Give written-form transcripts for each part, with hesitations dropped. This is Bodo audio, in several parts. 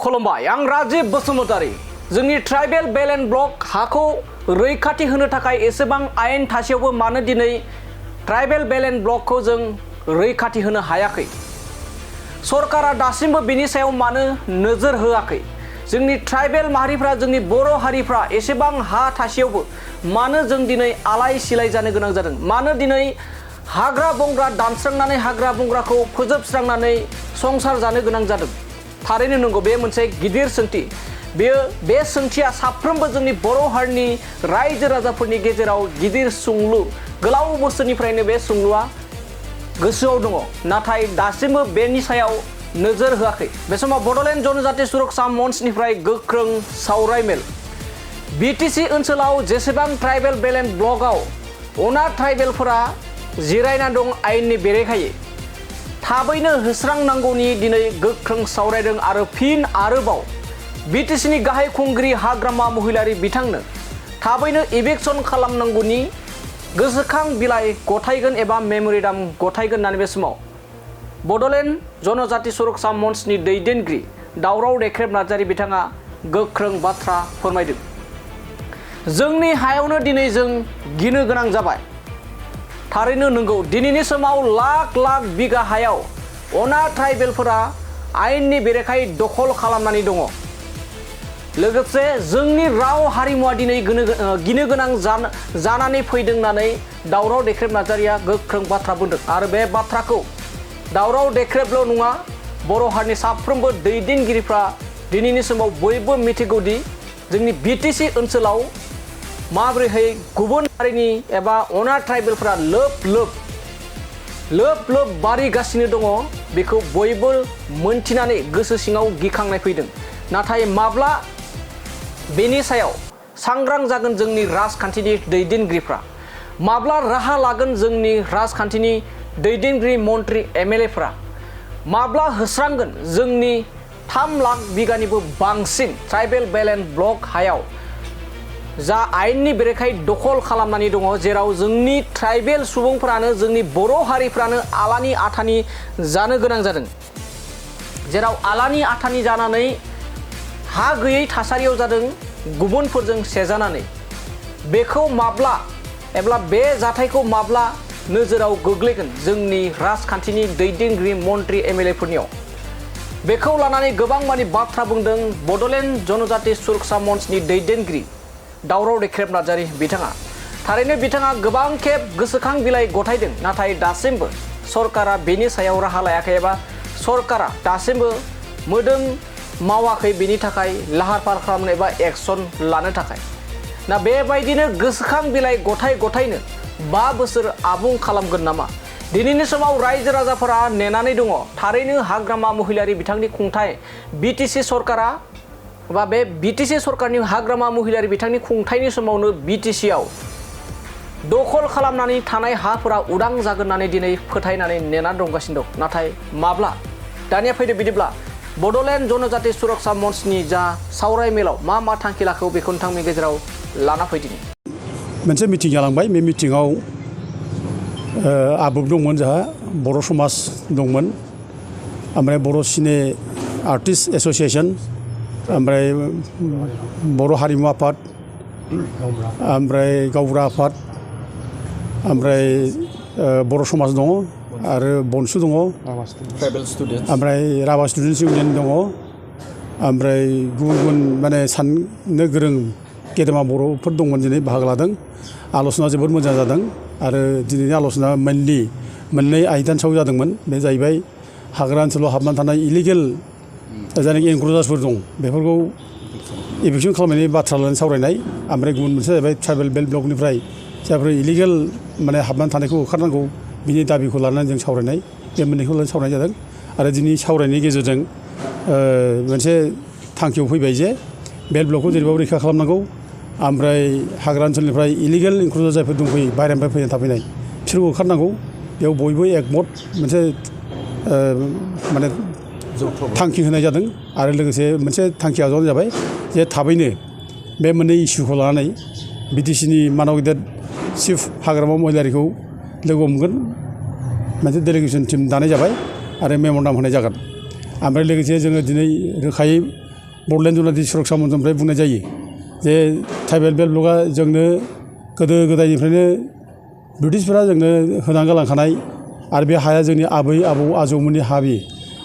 खुलुमबाय आं राजीव बसुमतारी जोंनि ट्राइबेल बेल एन्ड ब्लक हाखौ रैखाथि होनो थाखाय एसेबां आयेन थासेयावबो मानो दिनै ट्राइबेल बेल एन्ड ब्लकखौ जों रैखाथि होनो हायाखै सरकारा दासिमबो बिनि सायाव मानो नोजोर होआखै जोंनि ट्राइबेल माहारिफ्रा जोंनि बर' हारिफ्रा एसेबां हा थासेयावबो मानो जों दिनै आलाय सिलाय जानो गोनां जादों मानो दिनै हाग्रा बंग्रा दानस्रांनानै हाग्रा बंग्राखौ फोजोबस्रांनानै संसार जानो गोनां जादों थारैनो नंगौ बे मोनसे गिदिर सोंथि बे सोंथिया साफ्रोमबो जोंनि बर' हारिनि रायजो राजाफोरनि गेजेराव गिदिर सोंलु गोलाव बोसोरनिफ्रायनो बे सोंलुआ गोसोआव दङ नाथाय दासिमबो बेनि सायाव नोजोर होआखै बे समाव बड'लेण्ड जनजाति सुरक्षा मन्चनिफ्राय गोख्रों सावराय मेल बिटिसि ओनसोलाव जेसेबां ट्राइबेल बेल एन्ड ब्लकआव अनाथ ट्राइबेलफोरा जिरायना दं आयेननि बेरेखायै थाबैनो होस्रांनांगौनि दिनै गोख्रों सावरायदों आरो फिन आरोबाव बिटिसिनि गाहाय खुंगिरि हाग्रामा महिलारि बिथांनो थाबैनो इभिक्सन खालामनांगौनि गोसोखां बिलाइ गथायगोन एबा मेम'रेन्डाम गथायगोन होननानै बे समाव बड'लेण्ड जनजाति सुरक्षा मन्चनि दैदेनगिरि दावराव देख्रेब नार्जारि बिथाङा गोख्रों बाथ्रा फोरमायदों जोंनि हायावनो दिनै जों गिनो गोनां जाबाय थारैनो नंगौ दिनैनि समाव लाख लाख बिगा हायाव अनाथ ट्राइबेलफोरा आयेननि बेरेखायै दखल खालामनानै दङ लोगोसे जोंनि राव हारिमुवा दिनै गिनो गोनां जानानै फैदों होननानै दावराव देख्रेब नार्जारिया गोख्रों बाथ्रा बुंदों आरो बे बाथ्राखौ दावराव देख्रेबल' नङा बर' हारिनि साफ्रोमबो दैदेनगिरिफ्रा दिनैनि समाव बयबो मिथिगौदि जोंनि बिटिसि ओनसोलाव माबोरैहाय गुबुन हारिनि एबा अनाथ ट्राइबेलफोरा लोब लोब बारिगासिनो दङ बेखौ बयबो मोनथिनानै गोसो सिङाव गिखांनाय फैदों नाथाय माब्ला बेनि सायाव सांग्रां जागोन जोंनि राजखान्थिनि दैदेनगिरिफ्रा माब्ला राहा लागोन जोंनि राजखान्थिनि दैदेनगिरि मन्त्रि एमएलएफ्रा माब्ला होस्रांगोन जोंनि 3 लाख बिगानिबो बांसिन ट्राइबेल बेल एन्ड ब्लक हायाव जा आयेननि बेरेखायै दखल खालामनानै दङ जेराव जोंनि ट्राइबेल सुबुंफ्रानो जोंनि बर' हारिफ्रानो आलानि आथानि जानो गोनां जादों जेराव आलानि आथानि जानानै हा गैयै थासारियाव जादों गुबुनफोरजों सेजानानै बेखौ माब्ला एबा बे जाथायखौ माब्ला नोजोराव गोग्लैगोन जोंनि राजखान्थिनि दैदेनगिरि मन्त्रि एमएलएफोरनियाव बेखौ लानानै गोबां मानि बाथ्रा बुंदों बड'लेण्ड जनजाति सुरक्षा मन्चनि दैदेनगिरि दावराव देख्रेब नार्जारि बिथाङा थारैनो बिथाङा गोबां खेब गोसोखां बिलाइ गथायदों नाथाय दासिमबो सरकारा बेनि सायाव राहा लायाखै एबा सरकारा दासिमबो मोदोम मावाखै बेनि थाखाय लाहार फाहार खालामनो एबा एक्सन लानो थाखाय ना बेबायदिनो गोसोखां बिलाइ गथायनो 5 बोसोर आबुं खालामगोन नामा दिनैनि समाव रायजो राजाफोरा नेनानै दङ थारैनो हाग्रामा महिलारि बिथांनि खुंथाय बिटिसि सरकारा बा बे बिटिसि सरकारनि हाग्रामा महिलारि बिथांनि खुंथायनि समावनो बिटिसिआव दखल खालामनानै थानाय हाफोरा उदां जागोन होननानै दिनै फोथायनानै नेनानै दंगासिनो दं नाथाय माब्ला दानिया फैदो बिदिब्ला बड'लेण्ड जनजाति सुरक्षा मन्चनि जा सावराय मेलाव मा थांखि लाखो बेखौ नोंथांनि गेजेराव लाना फैदिनि मोनसे मिटिं जालांबाय बे मिटिङाव आबुक दंमोन जोंहा बर' समाज दंमोन ओमफ्राय बर' सिने आर्टिस्ट एस'सियेसन ओमफ्राय बर' हारिमु आफाद ओमफ्राय गावबुरा आफाद ओमफ्राय बर' समाज दङ आरो बनसु दङ ओमफ्राय राभा स्टुडेन्टस इउनियन दङ ओमफ्राय गुबुन माने साननो गोरों गेदेमा बर'फोर दंमोन दिनै बाहागो लादों आल'सना जोबोद मोजां जादों आरो दिनैनि आल'सना मेनलि मोननै आयदानि सायाव जादोंमोन बे जाहैबाय हाग्रा ओनसोलाव हाबनानै थानाय इलिगेल जायनाखि एनक्ल'जार्सफोर दं बेफोरखौ इभिक्सन खालामनायनि बाथ्रा लानानै सावरायनाय ओमफ्राय गुबुन मोनसे जाहैबाय ट्राइबेल बेल ब्लकनिफ्राय जायफोर इलिगेल माने हाबनानै थानायखौ होखारनांगौ बिनि दाबिखौ लानानै जों सावरायनाय बे मोननैखौ लानानै सावरायनाय जादों आरो दिनै सावरायनायनि गेजेरजों मोनसे थांखियाव फैबाय जे बेल ब्लकखौ जेरैबाबो रैखा खालामनांगौ ओमफ्राय हाग्रा ओनसोलनिफ्राय इलिगेल एनक्ल'जार जायफोर दंफैयो बाहेरानिफ्राय फैनानै थाफैनाय बिसोरखौ होखारनांगौ बेयाव बयबो एकमत मोनसे माने थांखि होनाय जादों आरो लोगोसे मोनसे थांखि आजावनाय जाबाय जे थाबैनो बे मोननै इस्युखौ लानानै बिटिसिनि मानाव गेदेर चिफ हाग्रामा महिलारिखौ लोगो हमगोन मोनसे डेलिगेसन टिम दानाय जाबाय आरो मेम'रेन्डाम होनाय जागोन ओमफ्राय लोगोसे जोङो दिनै रोखायै बड'लेण्ड जनजाति सुरक्षा मन्चनिफ्राय बुंनाय जायो जे ट्राइबेल बेल्ट ब्लकआ जोंनो गोदो गोदायनिफ्रायनो ब्रिटिशफोरा जोंनो होनानै गालांखानाय आरो बे हाया जोंनि आबै आबौ आजौमोननि हा बे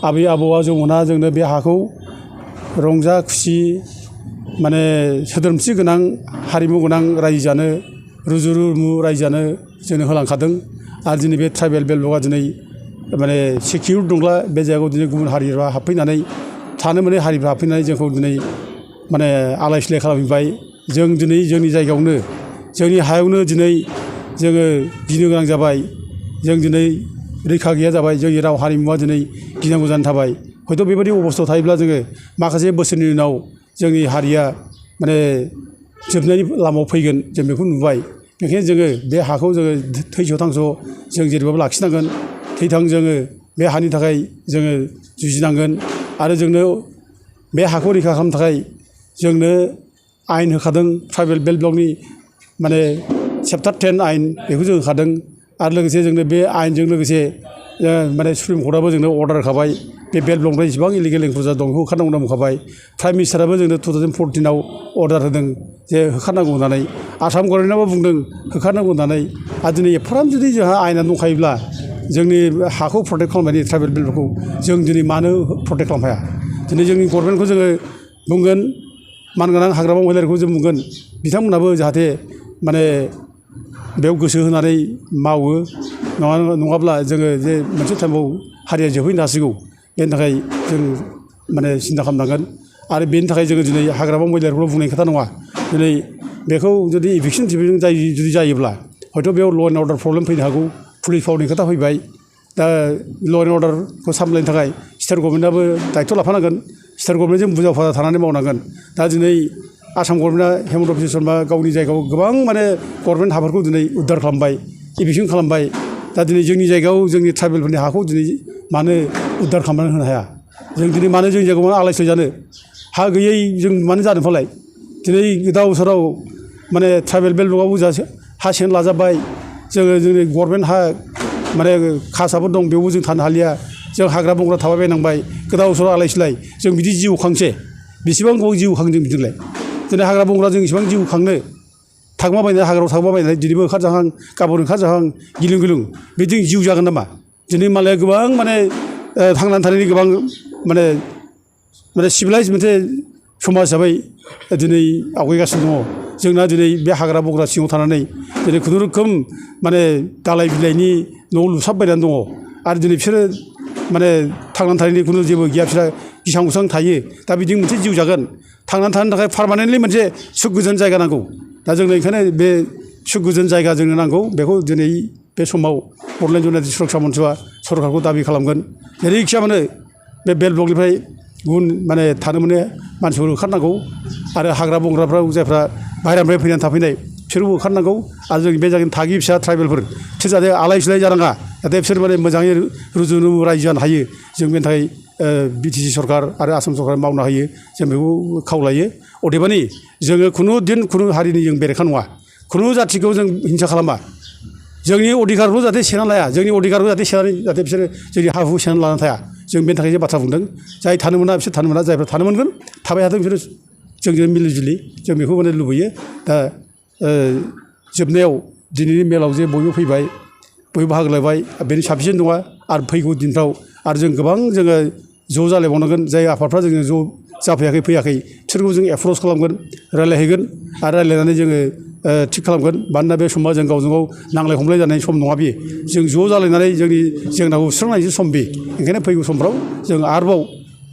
आबै आबौ आजौमोनहा जोंनो बे हाखौ रंजा खुसि माने सोद्रोमथि गोनां हारिमु गोनां रायजो जानो रुजु रुमु रायजो जानो जोंनो होलांखादों आरो दिनै बे ट्राइबेल बेल्ट ब्लकआ दिनै माने सिकिउर दंब्ला बे जायगायाव दिनै गुबुन हारिफ्रा हाबफैनानै थानो मोनै हारिफ्रा हाबफैनानै जोंखौ दिनै माने आलाय सिलाय खालामफैबाय जों दिनै जोंनि जायगायावनो जोंनि हायावनो दिनै जोङो गिनो गोनां जाबाय जों दिनै रैखा गैया जाबाय जोंनि राव हारिमुवा दिनै गिनांगौ जानानै थाबाय हयथ' बेबायदि अबस्थायाव थायोब्ला जोङो माखासे बोसोरनि उनाव जोंनि हारिया माने जोबनायनि लामायाव फैगोन जों बेखौ नुबाय बेखायनो जोङो बे हाखौ जोङो थैस' थांस' जों जेरैबाबो लाखिनांगोन थैथां जोङो बे हानि थाखाय जोङो जुजिनांगोन आरो जोंनो बे हाखौ रैखा खालामनो थाखाय जोंनो आयेन होखादों ट्राइबेल बेल्ट ब्लकनि माने चेप्टार 10 आयेन बेखौ जों होखादों आरो लोगोसे जोंनो बे आयेनजों लोगोसे माने सुप्रिम कर्टआबो जोंनो अर्डार होखाबाय बे बेल्ट ब्लकनिफ्राय जेसेबां इलिगेल एंक्रोचार दं बेखौ होखारनांगौ होनना बुंखाबाय प्राइम मिनिस्टाराबो जोंनो 2014आव अर्डार होदों जे होखारनांगौ होननानै आसाम गभर्नमेन्टआबो बुंदों होखारनांगौ होननानै आरो दिनै एफाराब जुदि जोंहा आयेना दंखायोब्ला जोंनि हाखौ प्रटेक्ट खालामनायनि ट्राइबेल बेल्टफोरखौ जों दिनै मानो प्रटेक्ट खालामनो हाया दिनै जोंनि गभर्नमेन्टखौ जोङो बुंगोन मानगोनां हाग्रामा महिलारिखौ जों बुंगोन बिथांमोनाबो जाहाथे माने बेयाव गोसो होनानै मावो नङाब्ला जोङो जे मोनसे टाइमाव हारिया जोबहैनो हासिगौ बेनि थाखाय जों माने सिन्था खालामनांगोन आरो बेनि थाखाय जोङो दिनै हाग्रामा महिलारिखौल' बुंनाय खोथा नङा दिनै बेखौ जुदि इभिक्सन टिभिक्सन जुदि जायोब्ला हयथ' बेयाव ल' एन्ड अर्डार प्रब्लेम फैनो हागौ पुलिस पावारनि खोथा फैबाय दा ल' एन्ड अर्डारखौ सामलायनो थाखाय स्टेट गभर्नमेन्टआबो दायथ' लाफानांगोन स्टेट गभर्नमेन्टजों बुजावफा थानानै मावनांगोन दा दिनै आसाम गभर्नमेन्टआ हेमन्त बिश्व शर्मा गावनि जायगायाव गोबां माने गभर्नमेन्ट हाफोरखौ दिनै उद्धार खालामबाय इभिक्सन खालामबाय दा दिनै जोंनि जायगायाव जोंनि ट्राइबेलफोरनि हाखौ दिनै मानो उद्धार खालामनानै होनो हाया जों दिनै मानो जोंनि जायगायाव मानो आलाय सिलाय जानो हा गैयै जों मानो जानो फालाय दिनै गोदाव सोराव माने ट्राइबेल बेल्ट ब्लकआवबो हा सेन लाजाबाय जोङो जोंनि गभर्नमेन्ट हा माने खासाफोर दं बेयावबो जों थानो हालिया जों हाग्रा बंग्रा थाबाय बायनांबाय गोदाव सोराव आलाय सिलाय जों बिदि जिउ खांसे बेसेबां गोबाव जिउ खांदों बिदिलाय दिनै हाग्रा बंग्रा जों इसेबां जिउ खांनो थागोमाबायनानै हाग्रायाव थागोमाबायनानै दिनैबो ओंखारजाहां गाबोन ओंखारजाहां गिलुं गिलुं बिदि जिउ जागोन नामा दिनै मालाया गोबां माने थांनानै थानायनि गोबां माने सिभिलाइज मोनसे समाज हिसाबै दिनै आवगायगासिनो दङ जोंना दिनै बे हाग्रा बंग्रा सिङाव थानानै दिनै खुनुरुखुम माने दालाय बिलाइनि न' लुसाबबायनानै दङ आरो दिनै बिसोरो माने थांनानै थानायनि खुनु जेबो गैया बिसोरा गिसां गुसां थायो दा बिदि मोनसे जिउ जागोन थांनानै थानो थाखाय पारमानेन्टलि मोनसे सुख गोजोन जायगा नांगौ दा जोंनो ओंखायनो बे सुख गोजोन जायगा जोंनो नांगौ बेखौ दिनै बे समाव बड'लेण्ड जनजाति सुरक्षा मन्चआ सरकारखौ दाबि खालामगोन जेरैखिया माने बे बेल्ट ब्लकनिफ्राय गुबुन माने थानो मोनै मानसिफोर ओंखारनांगौ आरो हाग्रा बंग्राफ्राव जायफ्रा बाहेरानिफ्राय फैनानै थाफैनाय बिसोरबो ओंखारनांगौ आरो जोंनि बे जायगानि थागिबि फिसा ट्राइबेलफोर बिसोर जाहाथे आलाय सिलाय जानाङा जाहाथे बिसोर माने मोजाङै रुजु रुमु रायजो जानो हायो जों बेनि थाखाय बिटिसि सरकार आरो आसाम सरकार मावनो हायो जों बेखौ खावलायो अदेबानि जोङो खुनु दिन खुनु हारिनि जों बेरेखा नङा खुनु जाथिखौ जों हिंसा खालामा जोंनि अधिकारखौ जाहाथे सेना लाया जोंनि अधिकारखौ जाहाथे सेनानै जाहाथे बिसोरो जोंनि हा हु सेनानै लानानै थाया जों बेनि थाखाय जे बाथ्रा बुंदों जाय थानो मोना बिसोर थानो मोना जायफ्रा थानो मोनगोन थाबाय थाथों बिसोरो जोंजों मिलि जुलि जों बेखौ माने लुबैयो दा जोबनायाव दिनैनि मेलाव जे बयबो फैबाय बयबो बाहागो लाबाय बेनि साबसिन नङा आरो फैगौ दिनफ्राव आरो जों गोबां जोङो ज' जालायबावनांगोन जाय आफादफ्रा जोङो ज' जाफैयाखै फैयाखै बिसोरखौ जों एप्रच खालामगोन रायज्लायहैगोन आरो रायज्लायनानै जोङो थिग खालामगोन मानोना बे समा जों गावजों गाव नांलाय खमलाय जानायनि सम नङा बेयो जों ज' जालायनानै जोंनि जेंनाखौ सुस्रांनायनि सम बे ओंखायनो फैगौ समफ्राव जों आरोबाव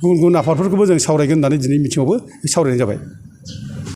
गुबुन गुबुन आफादफोरखौबो जों सावरायगोन होननानै दिनै मिथिङावबो सावरायनाय जाबाय